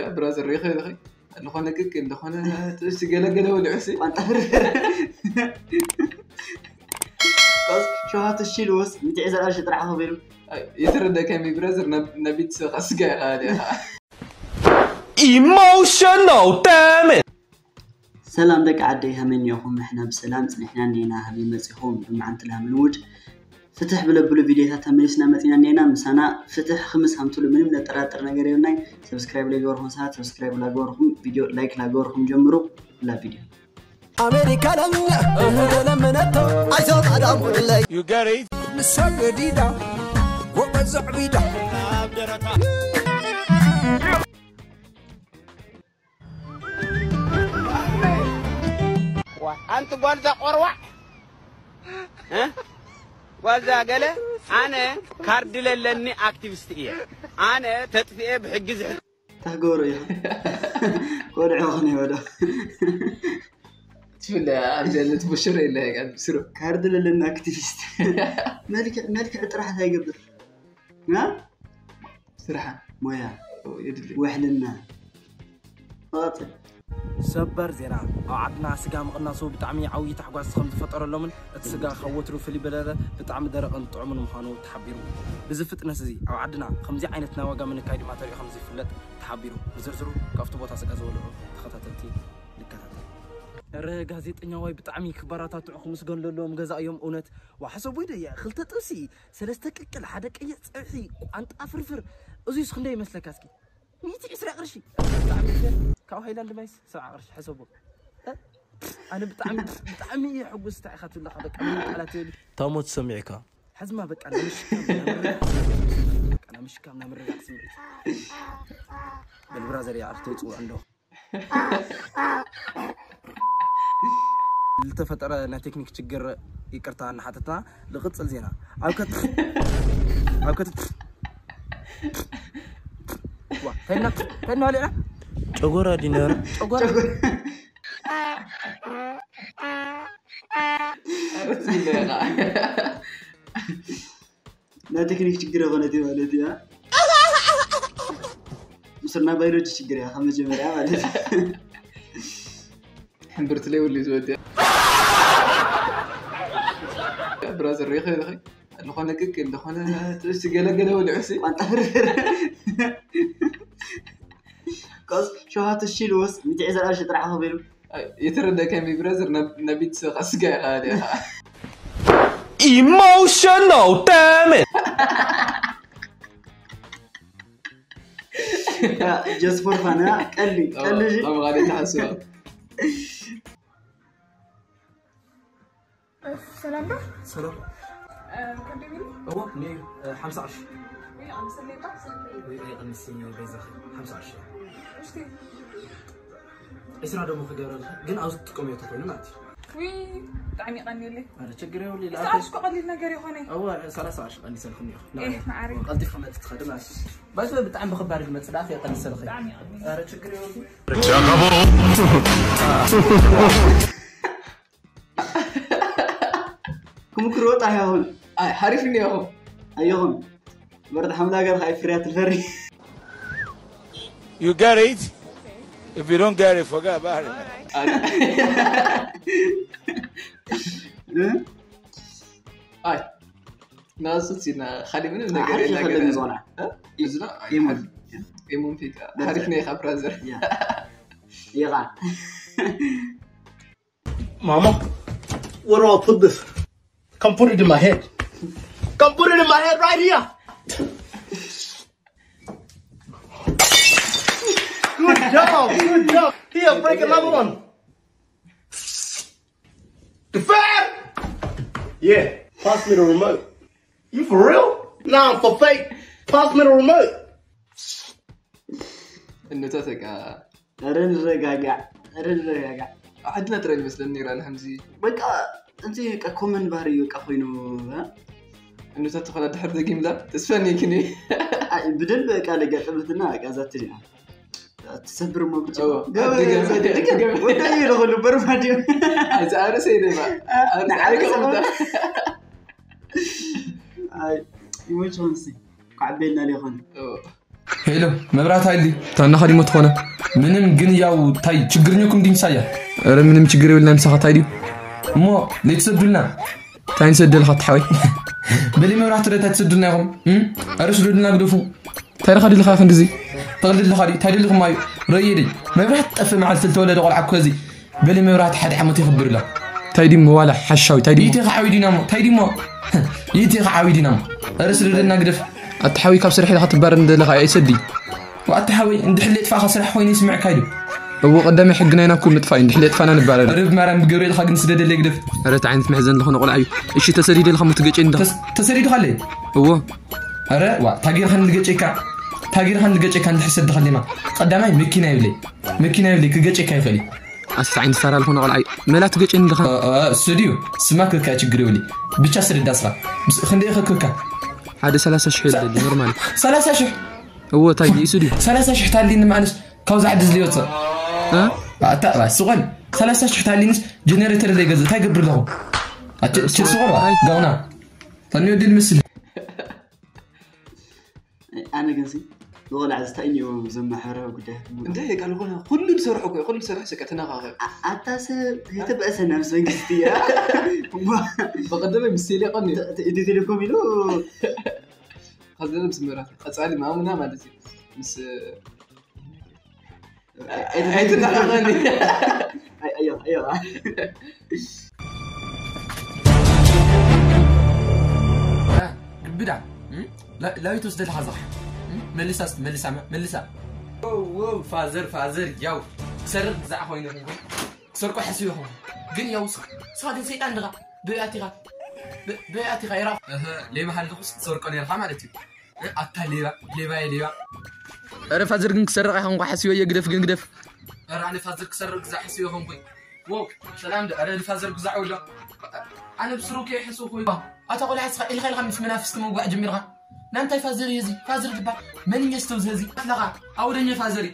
ብራዘር ሪኸ ሪኸ ዝኾነ ቅቅ ዝኾነ ትእሲ ገለገለ ወልዑ ሲ ቋንጣ ፍርፍር። ሸውሃቱ ሺ ልወስ ሚትዒ ዘርዓ ሺ ጥራሕ ከቢሩ። ይትረደከ ሚ ብራዘር ነቢት ስኻ ስጋ ይኻል ኢኻ። Emotional damage. ሰላም ደቂ ዓደይ፣ ከመይ እኒኦኹም? ንሕና ብሰላም ጽኒሕና እኒና። ከመይ መጺኹም? ብመዓንቲ ላምን ውድ ፍትሕ ብለብሉ ቪድዮታት ተመሊስና መጺና እኒና። ምሳና ፍትሕ ክምስ ሃምትሉ ምንም ነጠራጥር ነገር የብልናይ። ሰብስክራይብ ለገበርኩም ሰባት ሰብስክራይብ ላገበርኩም፣ ቪድዮ ላይክ ላገበርኩም ጀምሩ። ላ ቪድዮ ኣሜሪካ ለምነ ለምነቶ ኣይዞ ቀዳሙ ድለይ You got it? ንሰገዲዳ ጎበዝ ዕቢዳ ኣንቲ ጓልዛ ቆርዋዕ እ? ጓልዛ ገለ ኣነ ካርድ ለለኒ ኣክቲቪስት እየ። ኣነ ተጥፍኤ ብሕጊ ዝሕ ታህገበሮ እዩ። ቆልዑ ኾነ ይበሎ። ትፍለ ኣብዚ ያለት ብሽር የለ ስሩ ካርድ ለለና ኣክቲቪስት። መልክዕ መልክዕ ጥራሕ እንታይ ይገብር? ና ስራሓ ሞያ የድሊ ውሕልና። መቐጽል። ሰበር ዜና። ኣብ ዓድና ስጋ ምቕናሱ ብጣዕሚ ዓብዪ ታሕጓስ ከም ዝፈጠረሎምን እቲ ስጋ ካብ ወትሩ ፍልይ በለለ ብጣዕሚ ደረቕን ጥዑምን ምዃኑ ተሓቢሩ። ብዚ ፍጥነት እዚ ኣብ ዓድና ከምዚ ዓይነት ናይ ዋጋ ምንካይ ድማ ተሪኡ ከም ዘይፍለጥ ተሓቢሩ። ንዝርዝሩ ካብቲ ቦታ ስጋ ዝበልዑ ተኸታተልቲ ንከታተል። ረ ጋዜጠኛ ዋይ ብጣዕሚ ክበራታትዑ ክምስገን ዘለዎም ገዛ እዮም እውነት። ዋሕሰቦይ ደያ ክልተ ጥብሲ ሰለስተ ቅቅል ሓደ ቀይሕ ፀብሒ ቋንጣ ፍርፍር እዙይስ ክንደይ ይመስለካ እስኪ? ሚእቲ ዕስራ ቅርሺ። ካብ ሃይላንድ ማይስ ሰብዓ ቅርሺ ሕሰቦ። ኣነ ብጣዕሚ ብጣዕሚ እየ ሕጉስ እንታይ ኢኻ ትብለካ በቃ ምንም ቃላት የብሉ። ታሞት ሰሚዕካ ሕዝማ በቃ ናምሽካም ናምርጋዕ ስምዒት በቃ ናምሽካም ናምርጋዕ ስምዒት በል ብራዘር እያ ኣርተውፅውዕ እንዶ ዝተፈጠረ ናይ ቴክኒክ ችግር ይቅርታ እናሓተትና ልቅፅል ዜና ኣብ ከት ኣብ ከት ተና ተና ሊዕና ጨጎራ ዲነር ጨጎራ ናይ ቴክኒክ ችግር የኾነት ማለት እያ። ምስና ባዮሎጂ ችግር እያ ካብ መጀመርያ ማለት እዩ። ሕምብርቲ ለይብሉ እዩ ዝወድያ ብራዘር ሪኸ ሪኸ ዝኾነ ቅቅ ዝኾነ ትእሲ ገለገለ ወልዑ ሲ ቋንጣ ፍርፍር። ከስ ሸውሃቱ ሺ ልወስ ሚትዒ ዘርዓ ሺ ጥራሕ ከቢሩ። ይትረደከ ሚ ብራዘር ነቢት ስኻ ስጋ ይኻል ኢኻ። Emotional damage. Just for fun ቀሊ ቀሊ ተምኻሪ ተሓስባ ሰላም ዶ ሰላም ከደሚኒ እዎ ኒ ሓምሳ ቅርሺ ወይ ኣምሰለይ ባ ሰልሚ ወይ ቀንስ በይዛኺ ሓምሳ ቅርሺ እሽቲ ዕስራ ደሞ ክገብረልካ ግን ኣብዚ ትጥቀምዮ ተኮይኑ ማለት እዩ ዊ ብጣዕሚ ቀኒለይ ኣረ ችግር የብሉ ሰዓት እኮ ቀሊል ነገር ይኾነ እወ ሰላሳ ቅርሺ ቀኒሰልኩም እዮ ኤህ ማዓሪ ቀልጢፍ ክመጽእ ትኸዲ ማለት እዩ ባይዘ ብጣዕሚ ብኽባድ እዩ ክመጽእ ደኣ ከይቀንሰልኺ ብጣዕሚ ቀሊል ኣረ ችግር የብሉ ክምክርዎ ጣሕ ይኹን ሓሪፍ እኒኹም ኣይኹን በርድ ሓምላ ገር ከኣ ፍርያት ትፈሪ You get it? If you don't get it, forget about it. ኣይ ናሱት ኢና ካሊእ ምንም ነገር ሓሪፍ የናገር ይኸለኒ ዝኾና እዝና ይሙን የሙን ፊት ሓሪፍ ነይኻ ብራዘር ይኻ Mama, where do I put this? Come put it in my head. Come put it in my head right here. Good job, good job. Here, break another one. The fan. Yeah, pass me the remote. You for real? Nah, I'm for fake. Pass me the remote. እነታት በቃ ኧረ ንረጋጋዕ ኧረ ንረጋጋዕ ዓድና ጥራይ ይመስለኒ ነይራ ንከምዚ በቃ እዚ በቃ ኮመን ባህሪ እዩ በቃ ኮይኑ እ? እነታት ተኾና ድሕር ደጊምላ ተስፋ ነይክኒ ኣይ፣ ብደንብ በቃ ለጋጠመትና በቃ እዛ ትሪኣ ትሰብር ሞ ብቻ ኦ፣ ኣደገ- ኣደገ- ወዳይ ለኹሉ በርማድዮ ኣይዚ ኣርሰይ ደማ ንዓበይ ሰብኣት። ኣይ ይመችኹም ሲ ኳዕቤልና ሊኾን ሄሎ፣ መብራት ሃይሊ። ታና ኸዲሞ ትኾነ? ምንም፣ ግን ያው ታይ ችግርኛኩም ዲ ምሳያ? ኧረ ምንም ችግር የብልና፣ ምሳኻ ታይ ድዩ? እሞ ለይትሰዱልና። ታይ ንሰደልኻ ትሓወይ? በሊ መብራት ረታ ትሰዱልና ኢኹም። እም? ኧረ ስዱልና ግደፉ። ታይ ደኻ ድልኻ ክንድዚ? ተቕልድ ኣለኻ ድዩ? ታይ ደልኹም ኣዩ? ረየደይ። መብራት ጠፍእ መዓልቲ ዝተወለደ ቆልዓ እኮ እዚ። በሊ መብራት ሓደ ዓመት ይኽብር ኣሎ። ታይ ድሞ ዋላ ሓሻዊ፣ ታይ ድሞ? ይቴ ከዓዊ ዲናሞ፣ ታይ ድሞ? ይቴ ከዓዊ ዲናሞ። ኧረ ስደደና ግደፍ። ኣታ ሓዊ ካብ ስራሕ ኢልካ ትባረር እንደለኻ ኣይሰዲ። ወኣታ ሓወይ፣ እንድሕር ሌጥፋኻ ስራሕ ኮይኑ ይስምዕካ እዩ። እዎ፣ ቀዳማይ ሕግና ኢና እኮ ምጥፋእ እዩ፣ እንድሕር ሌጥፋና ንባረር። ርብ ማርያም ብገብርኤልካ ግን ስደደለይ ግደፍ። ኧረ፣ እቲ ዓይነት መሕዘን ዝኾነ ቆልዓ እዩ። እሺ፣ ተሰዲደ ኢልካ ሞ ትገጨኒ ዲኻ? ተስ-፣ ተሰዲድካ ኣለይ? እዎ። ኧረ፣ ዋ፣ ታጊርካ ንልገጨካ፣ ታጊርካ ንልገጨካ እንድሕር ሰድኻ ሌማ። ቀዳማይ መኪና ይብለይ፣ መኪና ይብለይ፣ ክገጨካ ይኽእል እዩ። ኣስታ ዓይኒ ሳራ ዝኾነ ቆልዓ እዩ። መላ ትገጨኒ ዲኻ? እ፣ እ፣ እሱ ድዩ? ስማ ክካ ችግር ይብለይ። ብቻ ስደዳ ስራ። ብስ-፣ ክንደይ ከክካ? ሓደ ሰላሳ ሽሕ የለሊ፣ ኖርማል። ሰላሳ ሽሕ? እዎ፣ ታይ እዩ፣ እሱ ድዩ? ሰላሳ ሽሕ ታሊኒ ማለስ ካብዛ ዓዲ ዝለይ ወፅእ። እ? ኣታ፣ ባ፣ ስቆል። ሰላሳ ሽሕ ታሊንስ ጀነሬተር ዘይገዝእ እንታይ ገብር ኣለኹ? ኣቲ፣ ኣቲ፣ ስቆል፣ ባ፣ ኣይ። ጋውና። ታኒ ወዲ ልምስል። ኣነ ግን ሲ፣ ንቆልዓ እዚ እንታይ እኒኦ ብዞም ማሕበራዊ ጉዳያት? እንታይ ቃል ዝኾነ፣ ኩሉ ዝሰርሖ እኮ፣ ኩሉ ዝሰርሖ ሰቀ ተናኻኸ። ኣ-፣ ኣታ ሰብ፣ የተበእሰና ምስ መንግስቲ እያ። እዋ። በቀደመ ምስ ቴሌ ቀን እዩ። ተ-፣ ተ-፣ ኢትዮ ቴሌኮም ኢሉ። ከዚ ምስ መብራት ቀጻሊ ማሙና ማለት እዩ። ምስ ኣይትናኸቐኒ። ኣይ፣ ኣዮ፣ ኣዮ። እ፣ ግብዳ፣ እም? ላ-፣ ላዊት ወስደልካ ዘኻ። እም? መልሳ እስቲ፣ መልሳ፣ መ-፣ መልሳ። ዎ፣ ዎ፣ ፋዘር፣ ፋዘር፣ ያው። ክሰርቕ ግዛዕ ኮይኑ ይኹን። ክሰርቆ ሓስብ ይኹን። ግን ያው፣ ስ-፣ ስኻ ግን ሰይጣን ድኻ። ብኣቲኻ። ብ-፣ ብኣቲኻ፣ ይራ-፣ እህ፣ ሌባ ሃለኹስ ክትሰርቆ ነርካ ማለት እዩ። እ፣ ኣታ ሌባ፣ ሌባ እየ ሌባ። ኧረ ፋዘር ግን ክሰርቕ ኣይኮንኩ ሓስዮ እየ፣ ግደፍ ግን ግደፍ። ኧረ ኣነ ፋዘር ክሰርቕ ግዛዕ ሓስዮ ኣይኮንኩይ። ዎ፣ ሰላም ዶ? ኧረ ንፋዘር ግዛዕ ወሎ። ኣነ ብስሩ ከይሕስብ እኮ። ኣታ ቆልዓ እስኻ ኢልካ ኢልካ ምስ መናፍስቲ ምውጋዕ ጀሚርካ። ናንታይ ፋዘር እየ እዚ? ፋዘር ትባል። መን እየ ስተውዝ እዚ? ኣለኻ። ኣውደኛ ፋዘር እዩ።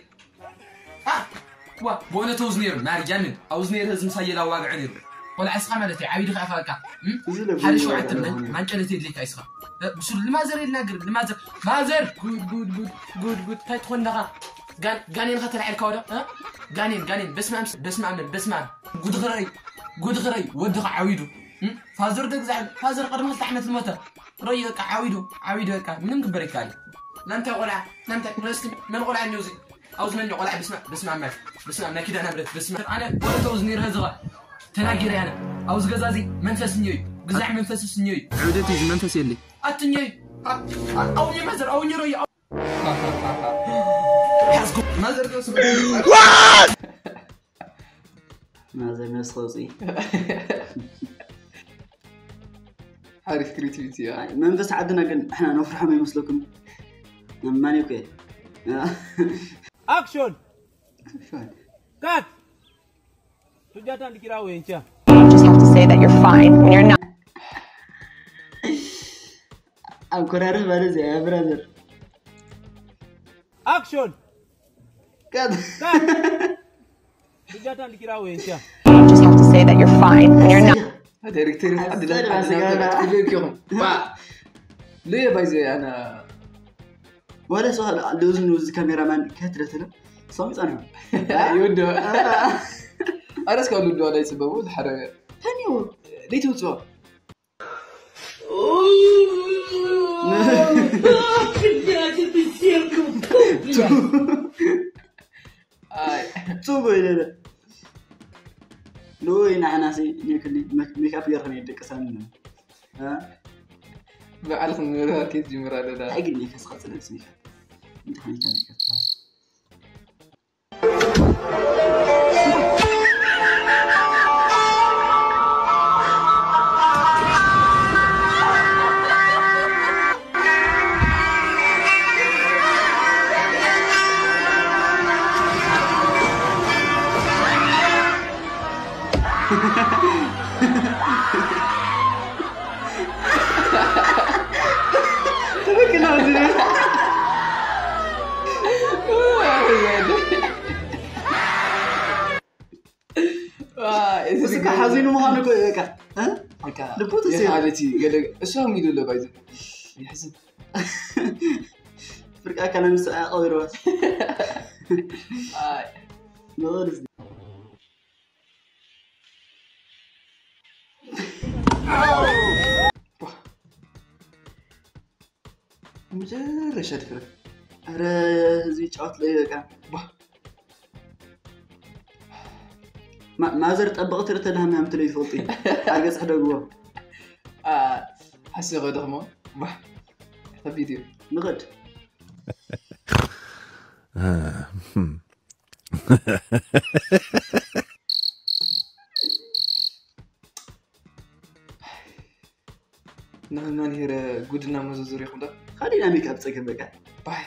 አ! ዋ፣ በእውነት ተውዝ ነይሩ። ማርያምን፣ ኣውዝ ነይሩ ህዝቢ ሳየላ ዋግዐ ነይሩ። ቆልዓ እስኻ ማለት እዩ፣ ዓብዪ ድኻ ኢኻ በቃ። እም? እዚ ለብዙ ሓደ ነገር ሸውዓተ መን-፣ ኣለዎ። ማንጨለት የድልየካ እዩ እስኻ። እ፣ ብሱ ልማዘር ይናገር፣ ልማዘር። ማዘር! ጉድ፣ ጉድ፣ ጉድ፣ ጉድ፣ ጉድ። እንታይ ትኾን ኣለኻ? ጋን-፣ ጋኔንካ ተላዒልካ ወደ? እ? ጋኔን፣ ጋኔን። በስመ ኣብ፣ በስመ ኣብ፣ በስመ ኣብ። ጉድ ኽረይ፣ ጉድ ኽረይ። ወድኻ ዓዊዱ። እም? ፋዘር ደግዛዕ፣ ፋዘር ቅድሚ ክልተ ዓመት ዝሞተ። ረይ በቃ ዓዊዱ፣ ዓዊዱ በቃ። ምንም ግበር ይካል። ናንታይ ቆልዓ፣ ናንታይ፣ እስኪ መን ቆልዓ እኒኦ እዚ? ኣብዚ መን ቆልዓ? በስመ፣ በስመ ኣብ፣ በስመ ኣብ፣ ናይ ኪዳነ ምሕረት፣ በስመ ኣብ። ኣነ ወለተ እዚ ነይረ ዝኻ። ተናጊረ ኣነ። ኣብዚ ገዛ እዚ መንፈስ እኒኦ እዩ። ግዛዕ መንፈስ እኒኦ እዩ። ዕብደት እዩ፣ መንፈስ የለይ። ኣትኛይ፣ ኣ-፣ ኣ-፣ ኣውኒ ማዘር፣ ኣውኒ ሮይ፣ ኣው-፣ ሓዝኩ። ማዘር ደስ በ-፣ ማዘር ነፍስ ከውፅኢ። ሓሪፍ ክሪቲቪቲ እያ። ኣይ፣ መንፈስ ዓድና ግን ንሕና ነፍርሖም ይመስለኩም? ማን እኮ እየ? ኣክሽን! ኣክሽን! ካት! Sujata and Kira Wencha. You just have to say that you're fine when you're not. ኣኮራርፍ ማለት እዚኣ እያ፣ ብራዘር። ኣክሽን! ቀጥ-፣ Sujata and Kira Wencha. You just have to say that you're fine when you're not. ዳይሬክተር ዓድና፣ ዓድና፣ ዓድና፣ ዓድና ትብለኪ ኢኹም። ባ። ለየ ባይዘ ኣና ዋላ ሰው አለ፣ እንደዚህ ነው። እዚህ ካሜራማን ከትረትለ ሰው ይጻና። ይወደዋል። ኧረ እስካሁን ወደዋል፣ አይጽበቡ፣ ተሐረገ። ተኒው። ሌት ውጽዋ። አይ። ጽቡ ይለለ። ሎይ ንዓናሲ፣ እኔ ክሊ ሜክ-፣ ሜካፕ ገርኸን ይደቅሳን። እ? በዓልኽን ምብራር ከይትጅምር ኣለና። ኣይ፣ ግን ሜካፕ ዝቐጽል ስሚካ። እንታይ ሜካፕ፣ ሜካፕ? ትክክል ነው እዚህ ነው። ዋ፣ እዚ እሱ ግን ከሓዚኑ ምዃኑ እኮ እዩ፣ በቃ። እ? በቃ፣ ልቡ ተሰይሩ። የሓለቲ ገለ፣ እሱ እውን ኢሉ ኣሎ፣ ባይዘ። የሕዝን። ፍርቂ ኣካላ ምስ ቀቢርዋ። ኣይ ንቕድስ መጨረሻ ድፍረት። ኣረ ህዝቢ ጫወት ለይ በቃ። ባ ማ- ማዘር ጠበቕ ትርኢ ተላ ሃም ሃም ትለይ ትፈልጡ እዩ። ኣገጽ ሕደግዎ። ሓሲኸ ደኽሞ። ባ ከቢድ እዩ። ንቕድ ንህማን ሄረ ጉድና መዘዙር ይኹም ዶ? ካሊና ሜክኣፕ ጸገም በቃ። ባይ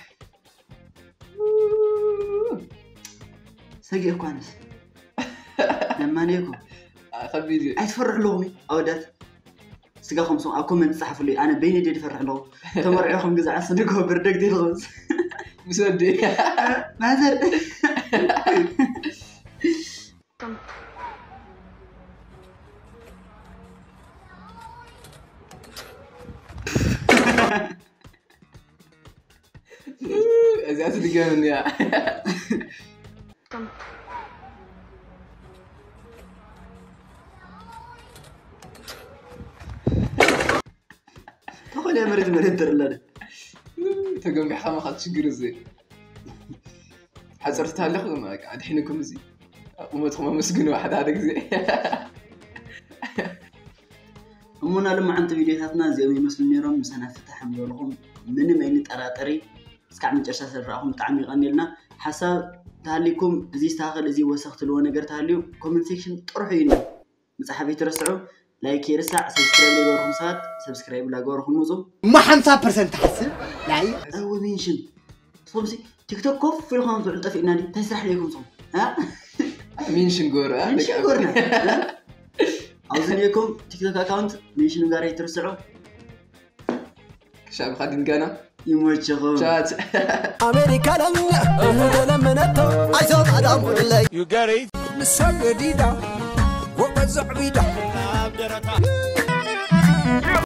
ሰጊ እኳንስ ለማኔ እኮ ከቢድ እዩ። ኣይትፈርሕ ኣለኹም ኣወዳት። ስጋኹም ሰው ኣብ ኮመንት ጻሕፉለይ። ኣነ በይነ ድየ ድፈርሕ ኣለኹ። ተመርዒኹም ግዛዕ ስንድጎ ብርደግ ድልኹምስ ምስ ወዲ ማዘር እዚኣ ትድገምኒ እያ። ተኾነ መሬት መሬት ተርለደ ተገንቢሕካ መኻት ችግር እዚ ሓፀርቲ ታለኹ ኣድሒንኩም እዚ ቁመትኩም ኣመስግኑ ሓደ ሓደ ግዜ። እሞ ና ልማዓንቲ ቪድዮታትና እዚኦም ይመስሉ ነይሮም። ምሳና ፍታሕ ምበልኹም ምንም ኣይንጠራጠሪ። እስካዕ መጨረሻ ስለዝረኣኹም ብጣዕሚ ይቐኒልና። ሓሳብ ተሃሊኩም እዚ ይስተኻኸል እዚ ይወሰኽ ትልዎ ነገር ተሃልዩ ኮመንት ሴክሽን ጥርሑ እዩ። ምፅሓፍ ይትረስዑ። ላይክ ይርሳዕ። ሰብስክራይብ ዘይገበርኩም ሰባት ሰብስክራይብ ላገበርኩም ውፁ። እሞ ሓምሳ ፐርሰንት ትሓስብ ናይ እወ ሜንሽን ንስኹም ሲ ቲክቶክ ኮፍ ኢልኩም ትውዕል ጠፊእና ድዩ? እንታይ ስራሕ ለይኩም ንስኹም? እ? ሚንሽን ጎረ ሜንሽን ጎርና። እ? ኣብዚ ነይኩም ቲክቶክ ኣካውንት ሜንሽን ጋር ኣይትርስዑ። ክሻብ ኻዲን ጋና ይሞችኹም። ቻት ኣሜሪካ ለምነ እህ ተለምነቶ ኣይዞም ኣዳሙ ድለይ You get it? ንሳ ገዲዳ ጎበዝ ኣዕቢዳ